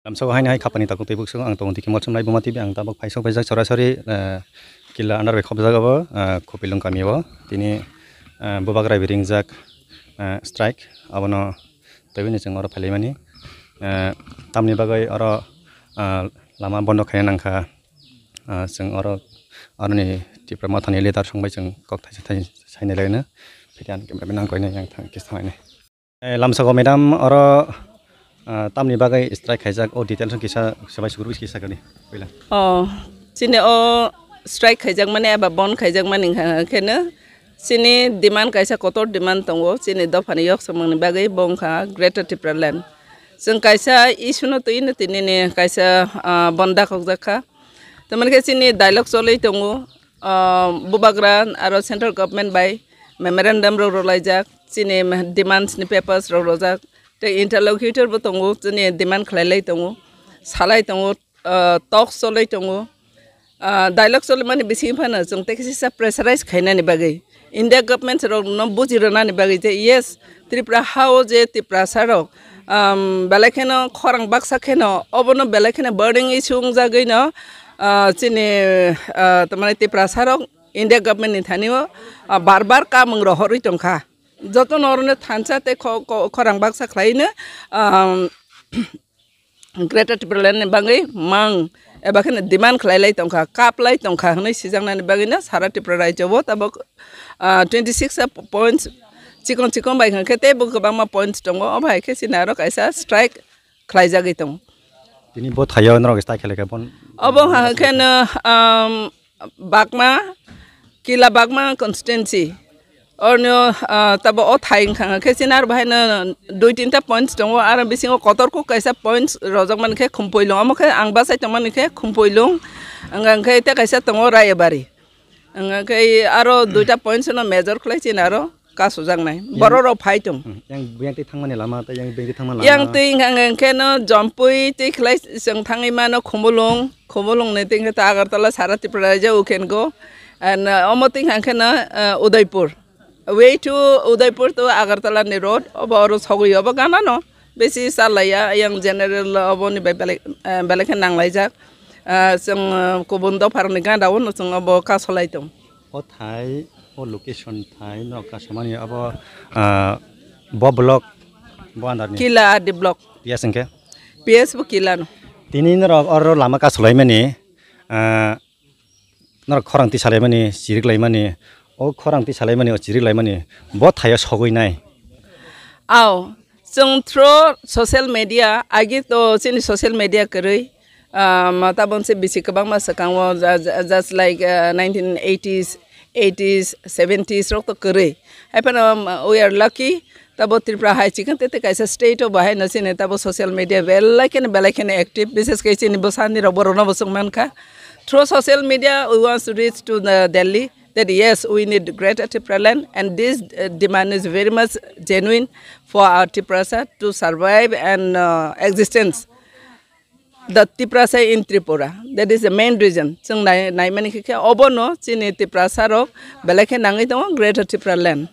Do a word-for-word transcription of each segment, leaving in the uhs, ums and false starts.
Lamsao haino hai khapani takhuk twi buksuk ang tongo dikhe Molsom Lai Buma T V, ang tabuk phaisok phaijak sorasori, eh, Killa under bai khopjak abo, eh, Khupilung kami o. Tini, eh, bubagra bai ringjak, eh, strike, abono twiwi chwng oro phailaimani. Eh, tamni bagwi oro, eh, lama bondo khaina nangkha. Ah, chwng oro, aroni Tipra Mothani leader song bai chwng kok thaisa thai sainai laino. Phiya ang cameraman ang koinai yang thang kisa thanglainai. Eh, lamsao madam oro, ah, tamni bagwi strike khaijak o details kisa sabai sugurwi kisa kani puila. Oh, chini o strike khaijakmani eba bon khaijakmani wngkha kheno chini demand kaisa kotor demand tongo chini dophani yok samungni bagwi bo wngkha Greater Tipraland. Chwng kaisa issue no twi no tini ni kaisa, ah, bon dakokjak kha. Tamani khe chini dialogue choli tongo, ah, bubagra aro central government bai memorandum rok rwlaijak, chini demands ni papers rok rwjak, tei interlocutor bo tongo, chini demand khlai lai tongo, salai tongo, ah, talks choli tongo. Ah, dialogue cholimani bisingo phano chwng tei kisa pressurize khainani bagwi India government rokno buji rwnani bagwi je yes, Tripura hao je Tiprasa rok, um, belai kheno khorang baksa kheno obono belai kheno burning issue wngjagwi no, ah, chini, ah, tamani Tiprasa rok India government ni thani o, ah, bar bar kamung rohorwi tongkha. Joto norokno thansa tei kho-, kho-, khorang baksa khlaino, um, Greater Tipraland ni bagwi mang eba kheno demand khlai lai tongkha, kap lai tongkha hwnwi sijaknani bagwino sara Tripura rajyo o tabuk, ah, twenty six points chikon chikon bai hwnkhe teibo kwbangma points tongo, o bai khe chini aro kaisa strike khlaijagwi tongo. Tini bo thaio norok strike khlai kha bon. Obo hwnkhe no, um, Bagma, Kila Bagma constituency. Orno, ah, tabo o thai wngkha khe chini aro bahaino dui tinta points tongo, aro bisingo kotor kuk kaisa points rojak mani khe Khumpuilung, omo khe ang bachai tongmani khe Khumpuilung, wngkha khe tei kaisa tongo Rayabari, wngkha khe aro duita points no major khlai chini aro kasojaknai, borok rok phai tong. Hmm, yang, yang twi thangmani lama tei yang bengti thangmani lama. Yang twi wngkha khe no Jompui twi khlai chwng thangwi mano Khumulung, Khumulung ni twi khe ta Agartala sara Tripura raijak u can go, and, uh, omo twi wngkha khe no, uh, Udaipur. Way to Udaipur to Agartala ni road, obo oro sogwi obo gana no besi salaiya, yang general obo ni bai belai, eh, belai khe nanglaijak. Ah, chwng, eh, kubun dopha rok ni gana o no chwng obo kasolai tong. O thai, o location thai no kasamani abo, ah, bo block, bo under ni. Kila R D block. P S hwnkhe? P S bo Kila no. Tini norok oro lama kasolaimani, ah, norok khorang tisalaimani, chirik laimani, o khorang tisalaimani, o chirik laimani, bo thaio sogwi nai. Ao, chwng through social media, agi to chini social media kwrwi, ah, ma tabon se bisi kwbangma swkango, ju-, ju-, just like, ah, nineteen eighties, eighties, seventies rok to kwrwi. Hai phano, um, we are lucky, tabo Tripura hai chikon tete kaisa state o bahai no chini tabo social media belai kheno, belai kheno active, bises khe chini bwsani rok borok no bo chwng mankha. Through social media, we want to reach to the Delhi that yes, we need Greater Tipraland, and this, uh, demand is very much genuine for our Tiprasa to survive and, uh, existence. The Tiprasa in Tripura. That is the main reason. Chwng nai-, naimani khe khe obono chini Tiprasa rok belai khe nangwi tongo Greater Tipraland.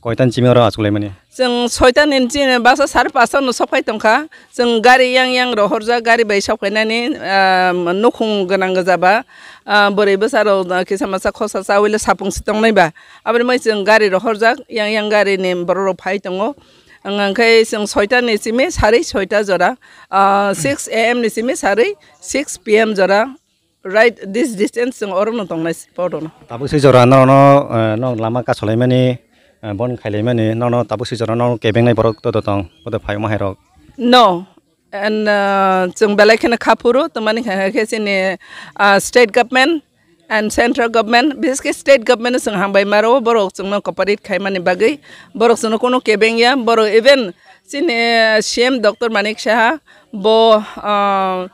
Koitan chimi oro achuk laimani? Chwng soitan ni chini basa sare pasta no sok phai tongkha. Chwng gari yang yang rohorjak, gari bai sok phainani, ah, nukhung gwnang gwjaba, ah, bwrwi bwsa rok kisa masa khosa chawi le sapung si tongnai ba. Aboni mai chwng gari rohorjak, yang yang gari ni borok rok phai tongo. Ang, ang khe chwng soita ni simi sari soita jora, ah, six A M ni simi sari six P M jora. Right, this distance chwng oro no tongnai spot ono. Tabuk se jora no, no, eh, no lama kasolaimani, eh, bon khailaimani, no, no, tabuk se jora no kebengnai borok to, to tong, bodo phai omo hai rok. No, and, uh, chwng belai kheno kha phuru, tamani kha khe chini, uh, state government and central government, bises khe state government chwng hambai maro, borok chwngno cooperate khaimani bagwi, borok chwngno kono kebeng ya, borok even chini, uh, C M Doctor Manik Saha, bo, uh,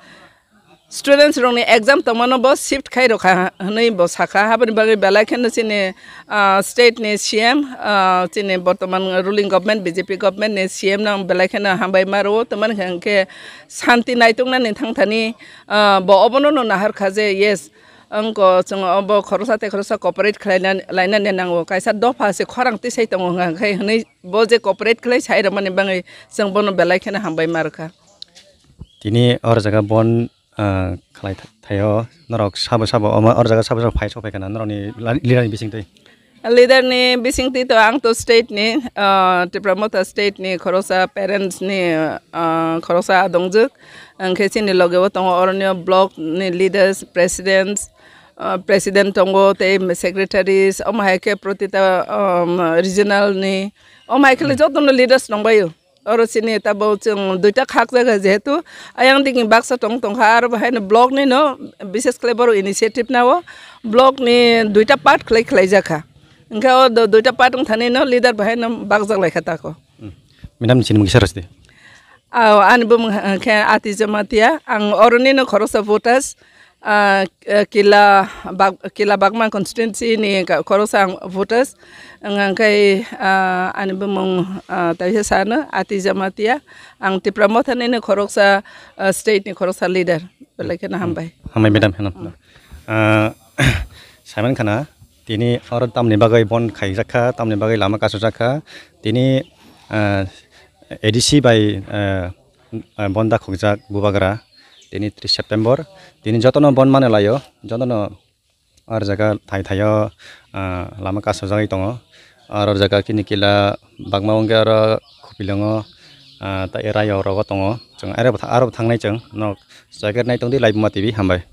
students rokni exam tongmano bo shift khai rokha hwnwi bo sakha, haboni bagwi belai kheno chini, ah, state ni C M, ah, chini bortoman ruling government, B J P government ni C M no ang belai kheno hambai maro, tamani hwnkhe shanti naituknani thangthani, ah, bo obono no nahar kha je yes, angko chwng obo khorosa tei khorosa cooperate khlai lainani nango, kaisa dopha se khorang tisai tongo hwnkha khe hwnwi bo je cooperate khlai sai rwmani bagwi chwng bono belai kheno hambai ma rwkha. Tini or jaga bon, ah, khlai tha-, thaio, norok sabo sabo, omo or jaga sabo sabo phai sok phai khana, norokni la-, leader ni bisingtwi? Leader ni bisingtwi to ang to state ni, ah, Tipra Motha state ni khoroksa parents ni, ah, khoroksa adongjwk. Hwnkhe chini loge o tongo oroni block ni leaders, presidents, ah, president tongo, tei secretaries, omo hai khe protita, um, regional ni, omo hai khe le joto no leaders tongbaio. Oro chini tabuk chwng duita khakjak jehetu ayang digi baksa tong tongkha, aro bahaino block ni no, bishes khlai borok initiative nao block ni duita part khlai khlai jakha. Hwnkhe o do-, duita part wngthani no leader bahaino bakjak laikha tako. Hmm. Madam, chini mung kisa rwsdi. Aw, ani bumung khe Ati Jamatia, ang oroni no khoroksa voters. Ah, eh, Kila Bag-, Kila Bagma constituency ni ka-, khoroksa ang voters. Ang, ang khai, ah, ani bumung, ah, taisa sano, Ati Jamatia. Ang Tipra Motha ni no khoroksa, ah, state ni khoroksa leader. Belai kheno hambai. Hambai, madam, hambai. Ah, Simon khana, tini oro tamni bagwi bon khaijak kha, tamni bagwi lama kasujak kha. Tini, ah, A D C bai, ah, ah, bon da khokjak bubagra, tini tris September, tini jotono bon mane laio, jotono ar jaga thai thaio, ah, lama kasujagwi tongo, ar o jaga kini kila bagma wngkhe aro khupilongo, ah, tai rayo rogo tongo, chwng aro bo tha-, aro bo thangnai chwng, nok jaga nai tongdi Laibuma T V, hambai.